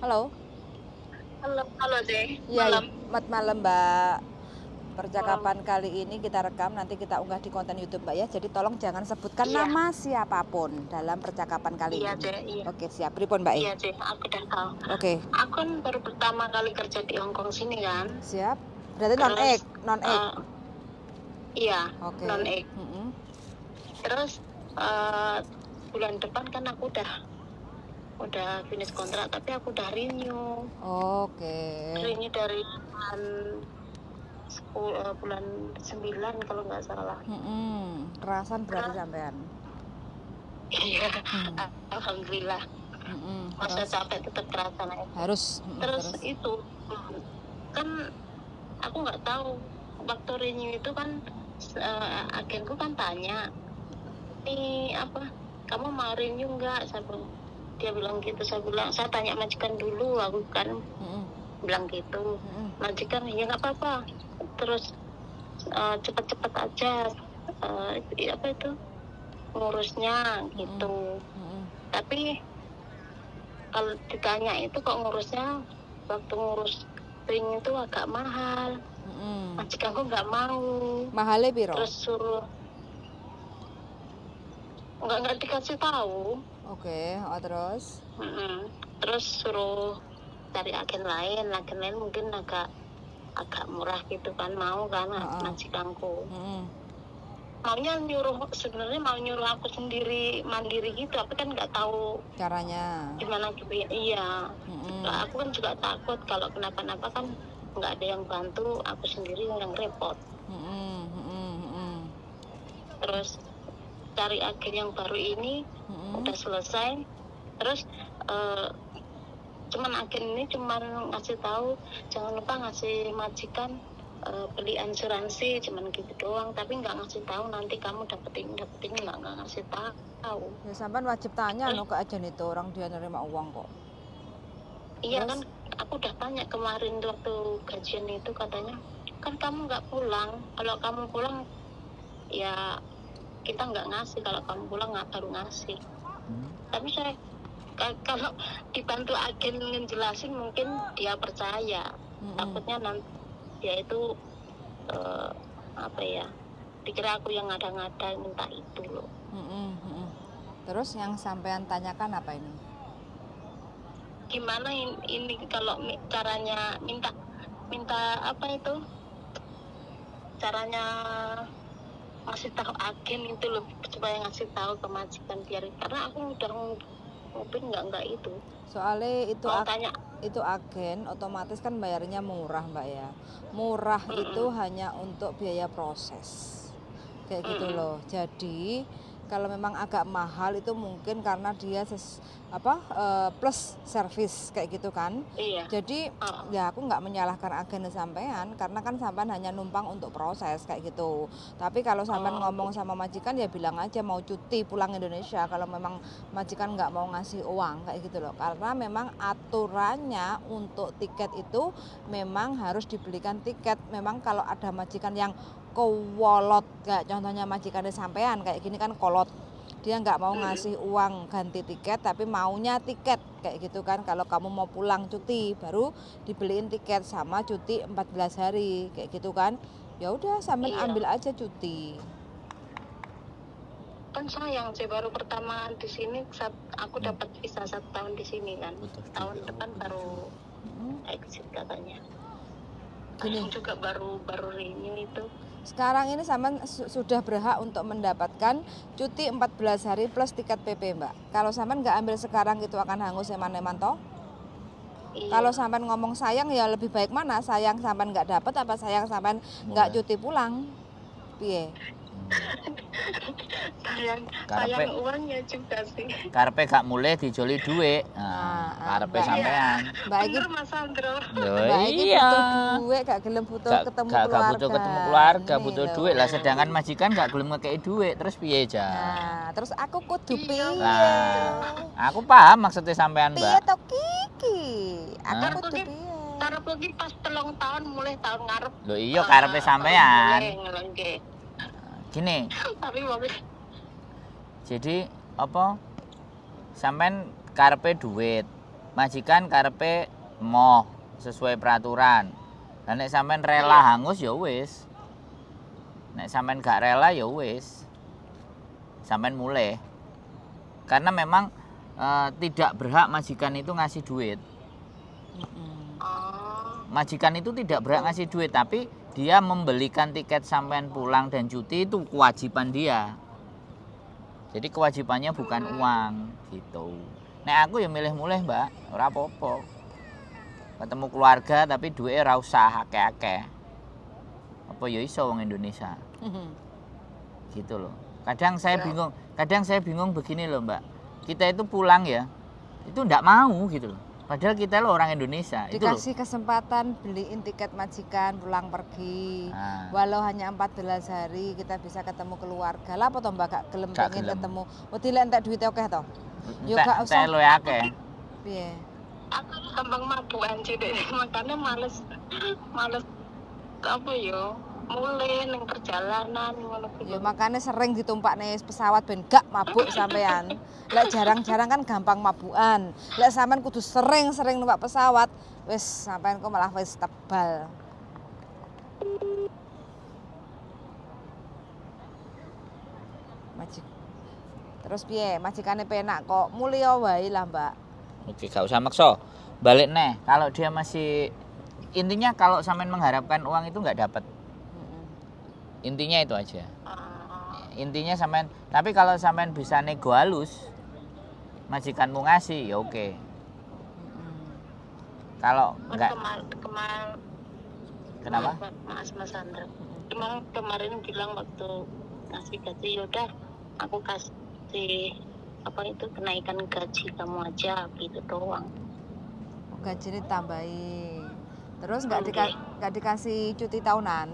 Halo. Halo, halo Zeh. Iya, Malam. selamat malam, Mbak. Percakapan kali ini kita rekam, nanti kita unggah di konten YouTube, Mbak, ya. Jadi tolong jangan sebutkan nama siapapun dalam percakapan kali Iya, ini. Cek, iya. Oke, siap. Pripun, Mbak? Iya, Cek, aku udah tahu. Oke, Aku kan baru pertama kali kerja di Hong Kong sini kan. Siap. Berarti non Terus, ek, non ek. Iya, Oke. non ek. Terus bulan depan kan aku udah finish kontrak, tapi aku udah renew. Renew dari bulan 10, bulan 9 kalau nggak salah. Kerasan berarti sampean. Iya, alhamdulillah. Masa Terus capek tetap kerasan aja. Harus. Terus, Terus. Itu kan aku nggak tahu waktu renew itu kan agenku kan tanya, "Ini apa, kamu mau renew nggak?" Saya bilang, dia bilang gitu, saya bilang, "Saya tanya majikan dulu," aku kan bilang gitu. Majikan, "Ya nggak apa-apa," terus cepet-cepet aja apa itu ngurusnya gitu. Tapi kalau ditanya itu kok ngurusnya, waktu ngurus renew itu agak mahal. Majikanku nggak mau. Mahalnya piro? Terus suruh nggak dikasih tahu. Oke, oh, terus? Terus suruh cari agen lain, agen lain mungkin agak agak murah gitu kan, mau kan majikanku. Maunya nyuruh, sebenarnya mau nyuruh aku sendiri mandiri gitu, tapi kan nggak tahu Caranya. Gimana gitu ya. Iya. Lah, aku kan juga takut kalau kenapa-napa kan nggak ada yang bantu, aku sendiri yang repot. Terus cari agen yang baru ini udah selesai, terus cuman agen ini cuman ngasih tahu jangan lupa ngasih majikan beli asuransi, cuman gitu doang, tapi nggak ngasih tahu nanti kamu dapet ini, nggak ngasih tahu. Ya sampean wajib tanya no ke agen itu, orang dia nerima uang kok. Iya. Terus? Kan aku udah tanya kemarin waktu gajian itu, katanya kan kamu nggak pulang, kalau kamu pulang ya kita nggak ngasih, kalau kamu pulang nggak baru ngasih. Tapi saya kalau dibantu agen ngejelasin mungkin dia percaya. Takutnya nanti dia itu apa ya, dikira aku yang ngada-ngada minta itu loh. Terus yang sampean tanyakan apa ini? Gimana ini kalau caranya minta minta apa itu, caranya ngasih tahu agen itu loh, supaya ngasih tahu ke majikan biar, karena aku udah nguping nggak itu. Soalnya itu mau tanya. Itu agen otomatis kan bayarnya murah, Mbak, ya. Murah itu hanya untuk biaya proses. Kayak gitu loh. Jadi kalau memang agak mahal itu mungkin karena dia apa plus service kayak gitu kan. Iya. Jadi ya aku nggak menyalahkan agen sampean karena kan sampean hanya numpang untuk proses kayak gitu. Tapi kalau sampean ngomong sama majikan ya bilang aja mau cuti pulang Indonesia kalau memang majikan nggak mau ngasih uang kayak gitu loh. Karena memang aturannya untuk tiket itu memang harus dibelikan tiket. Memang kalau ada majikan yang kowolot kayak contohnya majikannya sampean kayak gini kan kolot, dia nggak mau ngasih uang ganti tiket tapi maunya tiket kayak gitu kan. Kalau kamu mau pulang cuti baru dibeliin tiket sama cuti 14 hari kayak gitu kan, ya udah sampean ambil aja cuti. Kan sayang sih, baru pertama di sini saat aku dapat visa 1 tahun di sini kan. Butuh Tahun juga, depan butuh baru exit katanya. Gini. Aku juga baru baru renew itu. Sekarang ini sampean sudah berhak untuk mendapatkan cuti 14 hari plus tiket PP, Mbak. Kalau sampean nggak ambil sekarang itu akan hangus eman-eman toh. Iya. Kalau sampean ngomong sayang, ya lebih baik mana? Sayang sampean nggak dapet apa sayang sampean nggak Mulai. Cuti pulang? Piye? Sayang Karepe sayang uangnya juga sih. Karepe gak mulih dijoli dhuwit. Nah, Ah, ah, karepe Mbak. sampean. Mbak iki Bener, Mas Andro. Lho Mbak iki iya. butuh duit, gak gelem butuh Gak ketemu gak, gak keluarga. butuh ketemu keluarga, Ini butuh lho. duit lah, sedangkan majikan gak gelem ngekei duit, terus piye, Jan? Nah, terus aku kudu Iya. piye? Lah, aku paham maksudnya sampean, Piye Mbak. to Kiki? Aku Hah? kudu piye? Karepku ki pas 3 tahun mulih tahun ngarep. Lho iya, karepe sampean. Mulih, ngono nggih. Gini, Tapi wong jadi apa? Sampean karepe duit. Majikan karepe moh sesuai peraturan. Lah nek sampean rela hangus ya wis. Nek sampean gak rela ya wis. Sampean mulih. Karena memang tidak berhak majikan itu ngasih duit. Oh, Majikan itu tidak berhak ngasih duit, tapi dia membelikan tiket sampean pulang dan cuti itu kewajiban dia. Jadi kewajibannya bukan uang gitu. Nek aku ya milih-mulih, Mbak, ora apa-apa. Ketemu keluarga tapi duitnya ora usah akeh-akeh. Apa ya iso wong Indonesia gitu loh. Kadang saya bingung, kadang saya bingung begini loh, Mbak. Kita itu pulang ya, itu ndak mau gitu loh. Padahal kita lo orang Indonesia, itu loh. Dikasih kesempatan beliin tiket majikan pulang pergi. Nah. Walau hanya 14 hari kita bisa ketemu keluarga. Lah apa toh Mbak gak gelem Gak pengen gelem. ketemu. Wedi lek entek duite akeh toh. Yo Entek gak usah. entek luwih akeh. Piye? Aku gampang mabukan sih deh, makanya males males apa yo mulih ning perjalanan ngono kuwi. Ya makanya sering ditumpak nih pesawat ben gak mabuk sampean. Lek jarang-jarang kan gampang mabukan. Lek sampean kudu sering-sering numpak pesawat, wis sampean kok malah wis tebal. Majik. Terus piye? Majikane penak kok. Mulya wae lah, Mbak. Oke, gak usah maksa. Balik neh, kalau dia masih intinya kalau sampean mengharapkan uang itu nggak dapat. Intinya itu aja. Intinya sampean, tapi kalau sampean bisa nego halus, majikanmu ngasih ya oke. Kalau Kan enggak kemar kenapa? Mas Mas Andra. Cuma kemarin bilang waktu ngasih gaji yaudah aku kasih apa itu kenaikan gaji kamu aja gitu doang. Oh, gajinya ditambahi. Terus nggak dikasih cuti tahunan?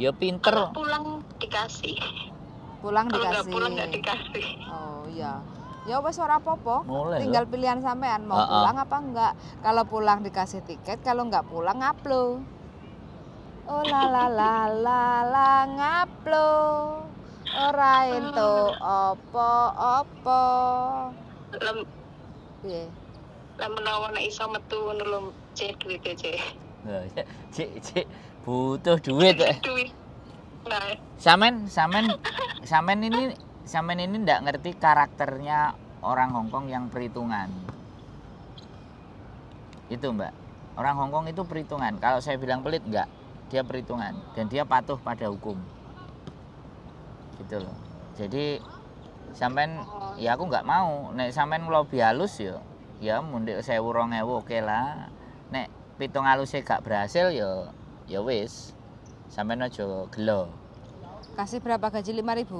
Ya pinter. Kalau pulang dikasih. Pulang Kalau nggak dikasih. pulang nggak dikasih. Oh iya. Ya wes ora apa-apa. Mulih Tinggal pilihan sampean mau pulang apa enggak. Kalau pulang dikasih tiket, kalau enggak pulang ngaplo. Oh la la la la la ngaplo. Ora entuk apa-apa. Lem Piye? lah menawa nek iso metu ngono lho cek duit cek. Lah, Cik, cik, butuh duit. Duit. Nah, Samen, samen, samen ini ndak ngerti karakternya orang Hongkong yang perhitungan. Itu Mbak. Orang Hongkong itu perhitungan. Kalau saya bilang pelit enggak, dia perhitungan dan dia patuh pada hukum. Gitu loh. Jadi sampean ya aku nggak mau nek sampean lebih halus ya ya mundik 1000 2000 oke lah. Nek pitung halusnya gak berhasil ya ya wis. Sampean aja gelo. Kasih berapa gaji 5.000?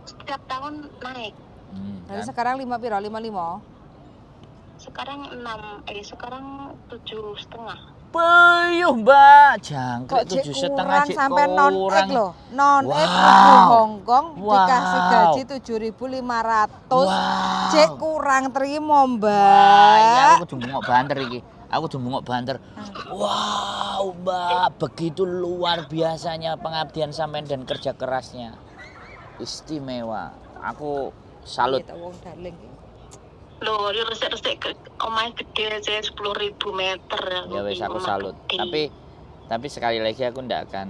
Setiap tahun naik. Berarti Kan? sekarang 5 piro? 5 5. Sekarang 6, sekarang 7,5. Peyuh, Mbak. Kok Jangkrik cek 7,5 kurang cek sampai non ek kurang. loh. Non ek Wow. Hong Kong dikasih gaji 7.500. Wow. Cek kurang terima, Mbak. Wah, iya aku kudu bengok banter iki. Aku kudu bengok banter. Wow, Mbak, begitu luar biasanya pengabdian sampean dan kerja kerasnya. Istimewa. Aku salut. Iya, wong darling iki. Loh, ini resik-resik omahe gede aja 10.000 meter. Ya wes aku Omah salut. gede. Tapi sekali lagi aku ndak akan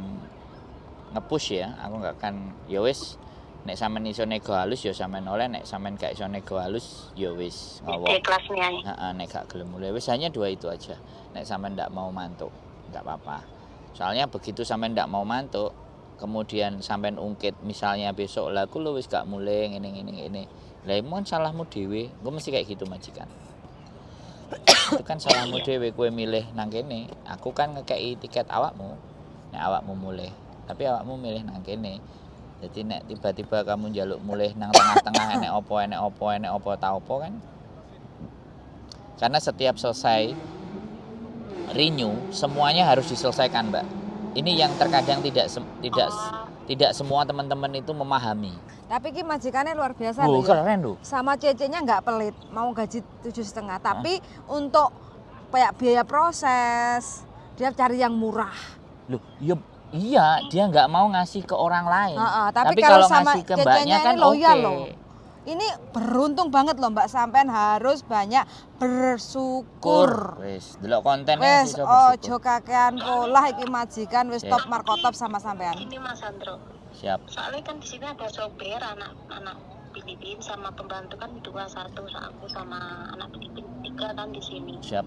ngepush ya. Aku nggak akan ya wes nek sampean iso nego halus ya sampean oleh, nek sampean gak iso nego halus ya wis ngowok. Gede kelasnya. Heeh, nek gak gelem mulih wis hanya dua itu aja. Nek sampean ndak mau mantuk, nggak apa-apa. Soalnya begitu sampean ndak mau mantuk, kemudian sampean ungkit misalnya besok lah aku lho wis gak mulih ngene ngene ngene. Lah emang salahmu dhewe, gue mesti kayak gitu majikan. Itu kan salahmu dhewe kowe milih nang kene. Aku kan ngekei tiket awakmu. Nek awakmu mulih, tapi awakmu milih nang kene. Jadi nek tiba-tiba kamu njaluk mulih nang tengah-tengah enek opo enek opo enek opo ta opo kan. Karena setiap selesai renew semuanya harus diselesaikan, Mbak. Ini yang terkadang tidak semua teman-teman itu memahami. Tapi ki majikannya luar biasa Wuh, loh ya. keren loh. Sama cecenya nggak pelit, mau gaji 7,5. Tapi untuk kayak biaya proses, dia cari yang murah. Loh, ya Iya, dia nggak mau ngasih ke orang lain. Heeh, tapi kalau sama ngasih ke mbaknya cecenya kan ini loyal oke. loh. Ini beruntung banget loh Mbak, sampean harus banyak bersyukur. Wis, delok kontennya Wes iso ojo bersyukur. kakean polah iki majikan wis Oke. top markotop sama sampean. Ini Mas Andro. Siap. Soalnya kan di sini ada sopir anak-anak Filipin sama pembantu kan dua, satu aku sama anak Filipin tiga kan di sini. Siap.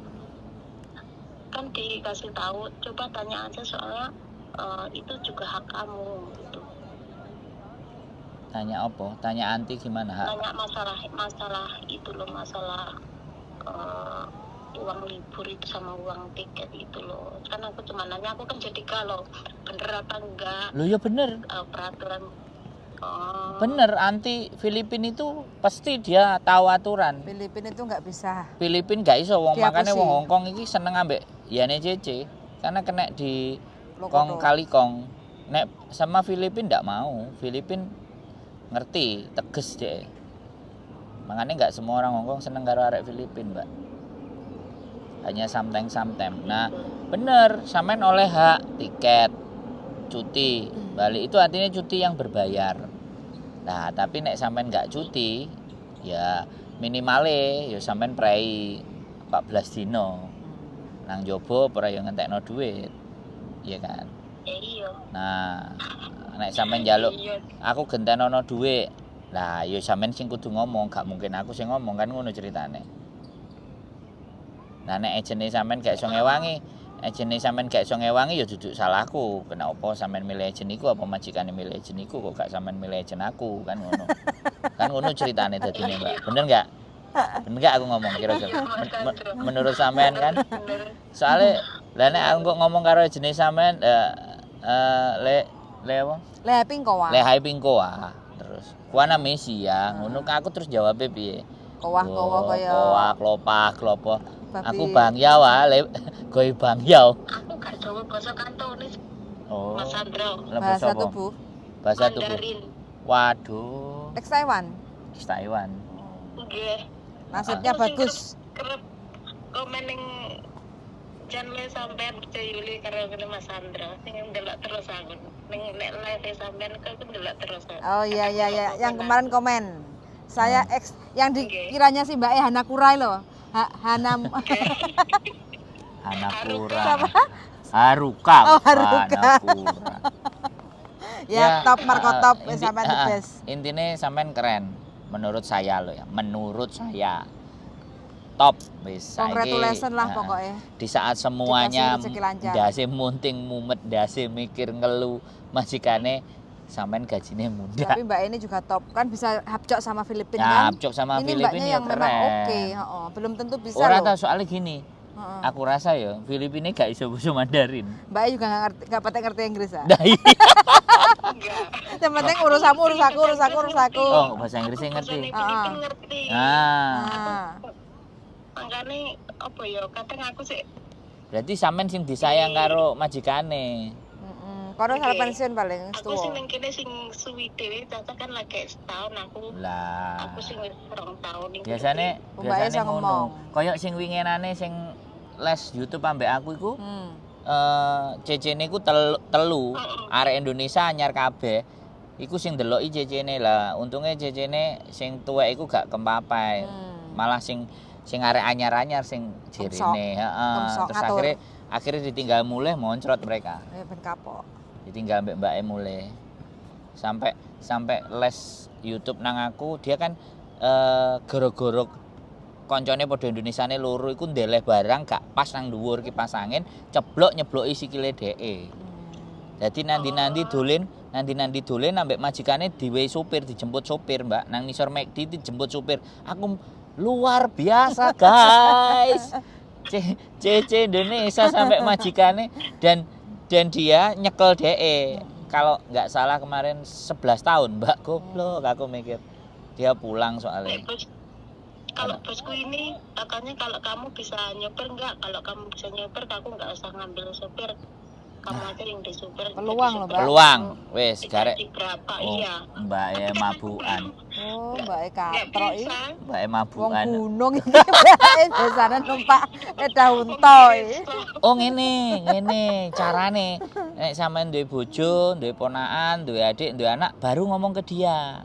Kan dikasih tahu coba tanya aja soalnya itu juga hak kamu gitu. Tanya apa? Tanya anti gimana hak? Tanya masalah masalah itu loh, masalah uang libur itu sama uang tiket itu loh. Kan aku cuma nanya, aku kan jadi kalau bener apa enggak Loh ya bener. Peraturan. Oh, Bener, anti Filipin itu pasti dia tahu aturan. Filipina itu nggak bisa. Filipin gak iso wong Dihapusi. makane wong Hongkong iki seneng ambek yane CC karena kena di Lokoto. kong kali kong. Nek sama Filipin ndak mau. Filipin ngerti, tegas deh. Makanya nggak semua orang Hongkong seneng karo arek Filipin, Mbak. Hanya sometimes sometimes. Nah, bener, sampean oleh hak tiket cuti balik itu artinya cuti yang berbayar. Nah, tapi nek sampean nggak cuti, ya minimale ya sampean prei 14 dino. Nang jobo ora ya ngentekno duit. Iya kan? Ya iya. Nah, nek sampean njaluk Iya. aku gentenono dhuwit. Lah, ya sampean sing kudu ngomong, gak mungkin aku sing ngomong kan ngono ceritane. Nah, nek agene sampean gak iso ngewangi, agene sampean gak iso ngewangi ya duduk salahku. Kenapa sampean milih agen iku apa majikane milih agen iku kok gak sampean milih agen aku kan ngono. Kan ngono ceritane dadine, Mbak. Bener gak? Bener gak aku ngomong kira-kira? Iya, Mas Andro. Menurut sampean kan? Bener. Soalnya lah nek aku kok ngomong karo agene sampean le le apa? Le ping kowa. Le hai ping koa terus. Kuana mesi ya, ngono aku terus jawabnya piye? Kowah kowa Oh, kaya kowa klopah klopo. babi. Aku bang yao ah, le goi bang yao. Aku gak jawab bahasa Kantonis, Oh. Mas Andro. Lah, bahasa apa? tubuh. Bahasa tubuh. Mandarin. Waduh, Ex Taiwan. Ex Taiwan. Nggih. Nasibnya Aku sing bagus. Kerep komen ning channel sampean Percaya Yuli karo ngene Mas Andro. Sing ndelok terus aku. Ning nek live sampean kok aku ndelok terus. aku. Oh iya iya iya, yang Komen kemarin aku. komen. Saya ex yang dikiranya si Mbak E Hana Kurai loh. Ha, Hana Hanakura. Siapa? Haruka. Oh, Haruka. Hanakura. Ya, top markotop sampean the best. Intinya sampean keren menurut saya loh ya, menurut saya. Top wis saiki, Congratulations lah ah, pokoknya. Di saat semuanya Dikasih rezeki lancar. ndase munting mumet, ndase mikir ngeluh majikane sampean gajine munda. Tapi Mbak ini juga top kan bisa hapcok sama Filipina Nah, kan. hapcok sama Ini Filipina mbaknya ya yang memang keren. oke, heeh. Belum tentu bisa Ora loh. tau soalnya gini, Heeh. aku rasa ya Filipina gak iso basa Mandarin. Mbak E juga nggak ngerti, nggak patek ngerti Inggris ya. Nah, iya. Enggak. Yang penting urus aku, urus aku, urus aku, urus aku. Oh, bahasa Inggrisnya Aku ngerti. bahasa Filipin ngerti. Nah, Ah. Makanya apa ya kadang aku sih berarti sampean sing disayang karo majikane. Mm-mm. Kono salah Oke. pensiun paling aku sing tuwa. ning kene sing suwi dhewe caca kan lagi setahun aku. Lah. Aku sing wis 2 tahun ning Biasane Mbak biasane iso ngono. ngomong. Koyok sing winginane sing les YouTube ambek aku iku CC-ne iku telu, arek Indonesia anyar kabeh. Iku sing ndeloki CC-ne lah. Untunge CC-ne sing tuwek iku gak kempapai. Malah sing sing arek anyar-anyar sing jerene, heeh. Kemsok, Terus ngatur. akhirnya akhirnya ditinggal mulih moncrot mereka. Ya ben kapok. Ditinggal mbek mbake mulih. Sampai sampai les YouTube nang aku, dia kan gara-gara koncone padha Indonesiane loro iku ndeleh barang gak pas nang dhuwur kipas angin, ceblok nyebloki sikile dheke. Jadi nanti-nanti dolen, nanti-nanti dolen ambek majikane diwehi sopir, dijemput sopir, Mbak. Nang nisor McD dijemput sopir. Aku luar biasa, guys. C C Indonesia sampai majikane dan dia nyekel DE. Kalau nggak salah kemarin 11 tahun, Mbak. Goblok, aku mikir. Dia pulang soalnya. Nek bos, kalau bosku ini katanya kalau kamu bisa nyopir enggak, kalau kamu bisa nyopir aku nggak usah ngambil sopir, kamu aja yang di sopir. Peluang loh, Mbak. Peluang, wis garek. Dikasih berapa? Oh, Iya. Mbak ya Tapi kan aku mabukan. Oh, Mbak Nggak katrok iki. bisa. Mbak Wong mabukan. gunung iki Mbak biasane numpak sepeda unta iki. Oh ngene, ngene carane. Nek sampean duwe bojo, duwe ponakan, duwe adik, duwe anak, baru ngomong ke dia.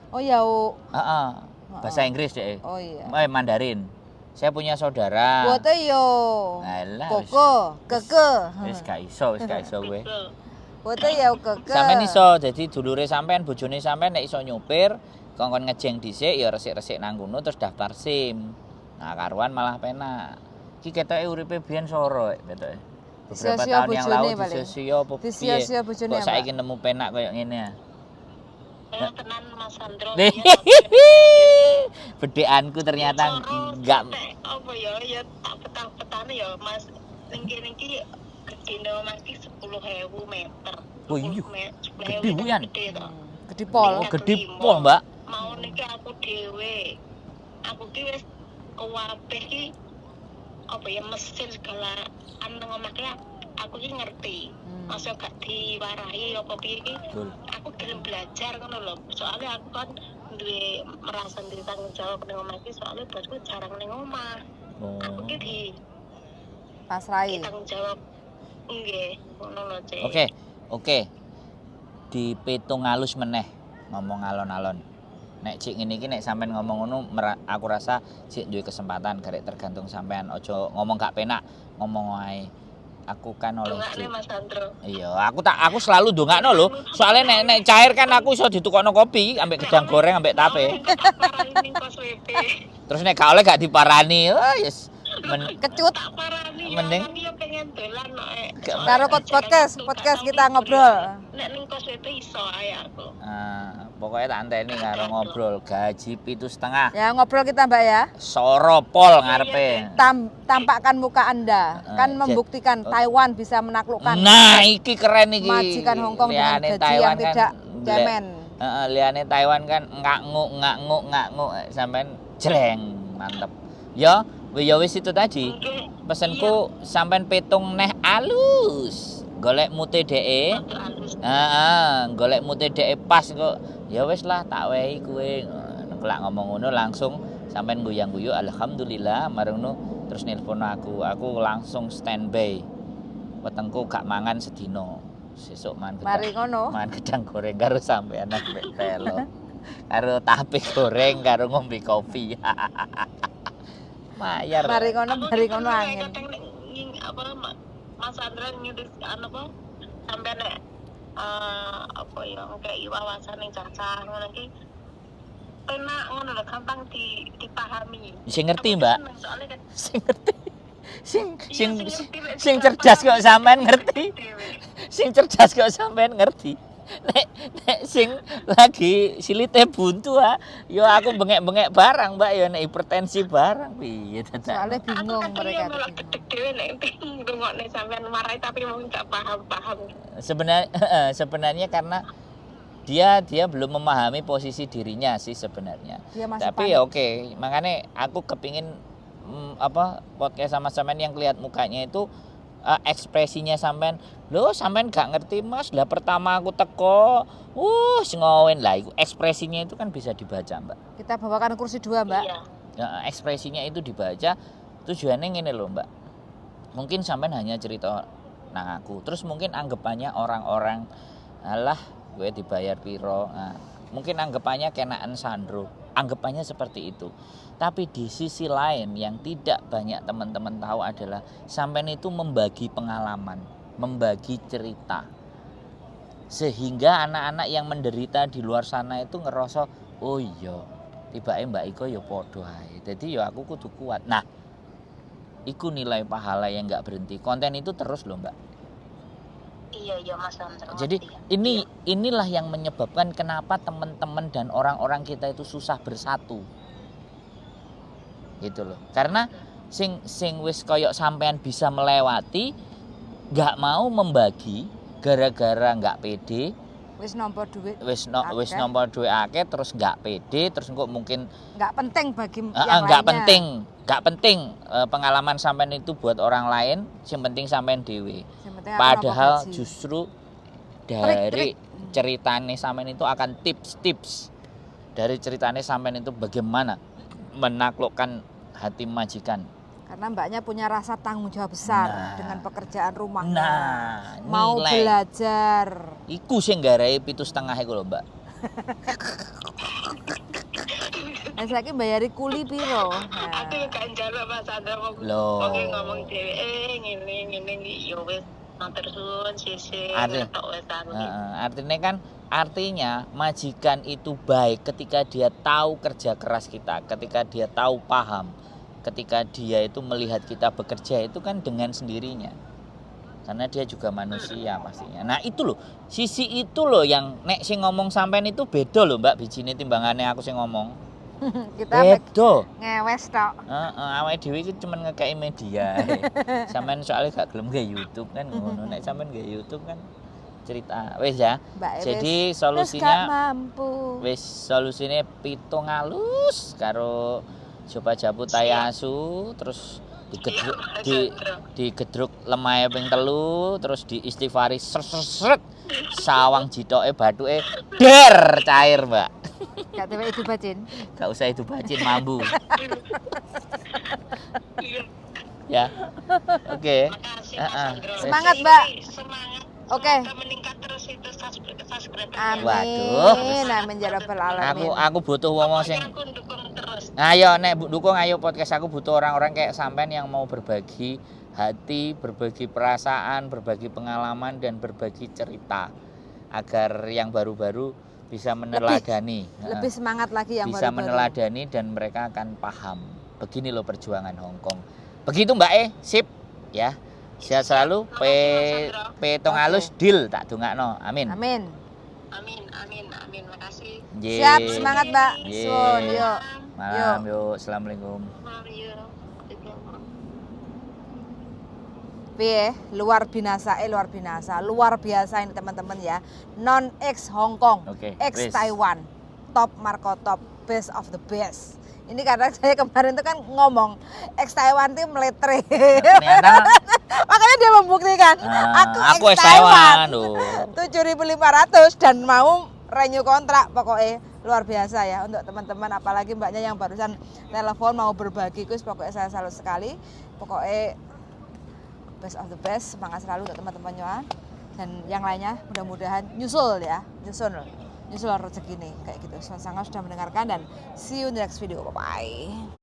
Oh ya. Oh. Heeh. Bahasa Inggris deh. Oh iya. Eh, Mandarin. Saya punya saudara. 我的有 Alah, wis. 哥哥哥哥， Wis gak iso, wis gak iso kowe. Betul. 我的有哥哥。 Sampean iso dadi dulure sampean, bojone sampean nek iso nyupir, kongkon ngejeng dhisik ya resik-resik nang kono terus daftar SIM. Nah, karuan malah penak. Iki ketoke uripe biyen soro ketoke. Beberapa Disia-sia tahun yang bojone lalu paling. disia-sia apa piye? Disia-sia bojone Kok ya, saiki Mbak? nemu penak koyo ngene ya. Eh, tenan Mas Sandro. Nih. Iya, Bedekanku ternyata Soro enggak sampai apa ya ya tak petang-petane ya Mas, ning kene iki gedene omah iki 10.000 meter. Oh iya. 10.000 Gede, Bu, Yan. Gede to. Gede pol. Oh, gede pol, Mbak. Mau niki aku dhewe. Aku ki wis kabeh ki apa ya mesin segala anu nang omah ki aku ki ngerti. Masa gak diwarahi apa piye ki Betul. aku gelem belajar ngono lho. Soalnya aku kan duwe merasa duwe tanggung jawab ning omah iki, soalnya bosku jarang ning omah. Aku ki Oh. di Pasrai. tanggung jawab nggih, ngono lho, Cek. Oke. Dipitung halus meneh ngomong alon-alon. Nek cik ngene iki nek sampean ngomong ngono aku rasa cik duwe kesempatan, garek tergantung sampean. Aja ngomong gak penak, ngomong wae. Aku kan oleh Dongakne duit. Mas Andro. Iya, aku selalu ndongakno lho. Soalnya nek nek cair kan aku iso ditukokno kopi ambek gedang goreng ambek tape. Tak parani ning pos WP. Terus nek gak oleh gak diparani. Wah, yes. Kecut. Tak parani ya, Mending- kan ya pengen dolan no, eh. Gak- Karo podcast, podcast kita ngobrol. Nek ning kos WP iso ae aku. Ah, pokoknya tak anteni karo ngobrol gaji 7,5. Ya ngobrol kita Mbak ya. Soro pol ngarepe. Tampakkan muka Anda. Kan membuktikan Taiwan bisa menaklukkan Nah, iki keren iki. majikan Hong Kong dengan Liyane gaji Taiwan yang tidak kan, cemen. Heeh, liyane Taiwan kan ngak-nguk ngak-nguk ngak-nguk sampean jreng mantep. Ya, ya wis itu tadi. Nggih. Pesenku sampean petung neh alus. Golek mute dheke. Rada alus. Heeh, golek mute dheke pas kok. Ya wis lah tak wehi kowe. Ngono lak ngomong ngono langsung sampean guyang-guyu alhamdulillah marang ngono terus nelpon aku. Aku langsung standby. Wetengku gak mangan sedino. Sesuk mangan gedang. Mari ngono. Mangan gedang goreng karo sampean ambek telo. Karo tape goreng karo ngombe kopi. Mayar. Mari ngono, Aku mari ki ngono seneng angin. kadang nek apa Mas Andra ngidis anu apa sampean nek apa ya kayak wawasan ning cacah ngono ki penak ngono lho, gampang dipahami. Sing ngerti, Aku ki Mbak. seneng soalnya kan Sing ngerti. Sing iya, sing sing ngerti nek sing cerdas kok sampean ngerti. dhewe. Sing cerdas kok sampean ngerti. Nek nek sing lagi silite buntu ah, yo aku bengek-bengek barang, Mbak, yo nek hipertensi barang piye dadak. Soalnya Aku bingung kadang mereka yo tuh melok bingung. gedeg dhewe nek ngrungokne sampean marahi tapi mung gak paham-paham. Sebenarnya sebenarnya karena dia dia belum memahami posisi dirinya sih sebenarnya. Dia masih Tapi panik. ya oke, makanya aku kepingin apa podcast sama sampean yang kelihatan mukanya itu ekspresinya sampean, loh sampean gak ngerti Mas, lah pertama aku teko, ngowen lah iku ekspresinya itu kan bisa dibaca, Mbak. Kita bawakan kursi dua, Mbak. Iya. Ya, ekspresinya itu dibaca, tujuannya ngene loh, Mbak. Mungkin sampean hanya cerita nang aku, terus mungkin anggapannya orang-orang alah gue dibayar piro. Nah, mungkin anggapannya kenaan Sandro, anggapannya seperti itu. Tapi di sisi lain yang tidak banyak teman-teman tahu adalah sampean itu membagi pengalaman, membagi cerita. Sehingga anak-anak yang menderita di luar sana itu ngerasa, oh iya, tibake Mbak Iko ya podo ae. Jadi ya aku kudu kuat. Nah, iku nilai pahala yang nggak berhenti. Konten itu terus loh, Mbak. Iya, iya Mas Andro. Jadi ngerti ya. ini Iya. inilah yang menyebabkan kenapa teman-teman dan orang-orang kita itu susah bersatu. Gitu loh. Karena sing sing wis koyok sampean bisa melewati nggak mau membagi gara-gara nggak pede, Wis nampa duit wis no, wis Akeh. nampa duit akeh terus nggak pede, terus kok mungkin nggak penting bagi eh, yang nggak lainnya. penting, nggak penting pengalaman sampean itu buat orang lain, yang penting sampean dewe. Yang penting aku nampa Padahal gaji. justru dari Trik-trik. ceritane sampean itu akan tips-tips Dari ceritanya sampean itu bagaimana menaklukkan hati majikan. Karena mbaknya punya rasa tanggung jawab besar dengan pekerjaan rumahnya. Nah, mau nilai. Belajar. Iku sing garai 7,5 iku lho, Mbak. Nah, saiki bayari kuli piro? Nah. Aku ya gak njaluk, Mas Andra, wong Loh. wong ngomong dhewe, eh, ngene ngene iki ya wis, matur suwun sisi tok wis aku iki. Heeh, artinya kan artinya majikan itu baik ketika dia tahu kerja keras kita, ketika dia tahu paham, ketika dia itu melihat kita bekerja itu kan dengan sendirinya. Karena dia juga manusia pastinya. Nah, itu loh, sisi itu loh yang nek sing ngomong sampean itu beda loh, Mbak, bijine timbangane aku sing ngomong. Kita mek Beda. Ngewes tok. Heeh, awake dhewe iki cuman ngekeki media. Sampean soalnya gak gelem gawe YouTube kan ngono. Nek sampean gawe YouTube kan cerita. Wis ya. Mbak Ewis, Jadi wis gak solusinya mampu. Wis, solusine pitung alus karo coba japu tai asu, terus digedruk Iya, di digedruk lemahe ping 3, terus diistighfari seret seret seret, sawang jitoke bathuke der cair, Mbak. Gak tewe itu bacin. Gak usah itu bacin, mambu. Iya. Ya, oke. Makasih, Mas Andro. Semangat, Mbak. Semangat. Oke. Semoga meningkat terus itu subscriber. Amin. Waduh. Amin ya rabbal alamin. Aku butuh wong sing Pokoknya aku dukung terus. Ayo nek dukung, ayo podcast aku butuh orang-orang kayak sampean yang mau berbagi hati, berbagi perasaan, berbagi pengalaman, dan berbagi cerita agar yang baru-baru bisa meneladani. Lebih semangat lagi yang Bisa baru-baru. Meneladani dan mereka akan paham. Begini loh perjuangan Hong Kong. Begitu, Mbak E, sip ya. Sehat selalu. P Makasih, Mas Andro. Pitung alus deal, tak dongakno. Amin. Amin. Amin, amin, amin. Makasih. Nggih. Siap, semangat, Mbak. Nggih. Suwun, yuk. Malam yuk. Assalamualaikum. Malam yuk. Piye? Luar binasa, eh, luar binasa. Luar biasa ini, teman-teman ya. Non ex Hong Kong, ex Wis. Taiwan, top Marco top, best of the best. Ini karena saya kemarin tuh kan ngomong ex Taiwan itu meletre. Ternyata Makanya dia membuktikan ah, aku, aku ex ex Taiwan. Taiwan. Loh. 7.500 dan mau renew kontrak, pokoknya luar biasa ya untuk teman-teman, apalagi mbaknya yang barusan telepon mau berbagi kuis. Pokoknya saya salut sekali, pokoknya best of the best. Semangat selalu untuk teman-temannya dan yang lainnya, mudah-mudahan nyusul ya, nyusul nyusul rezeki nih kayak gitu. Sangat sudah mendengarkan dan see you in the next video. Bye bye.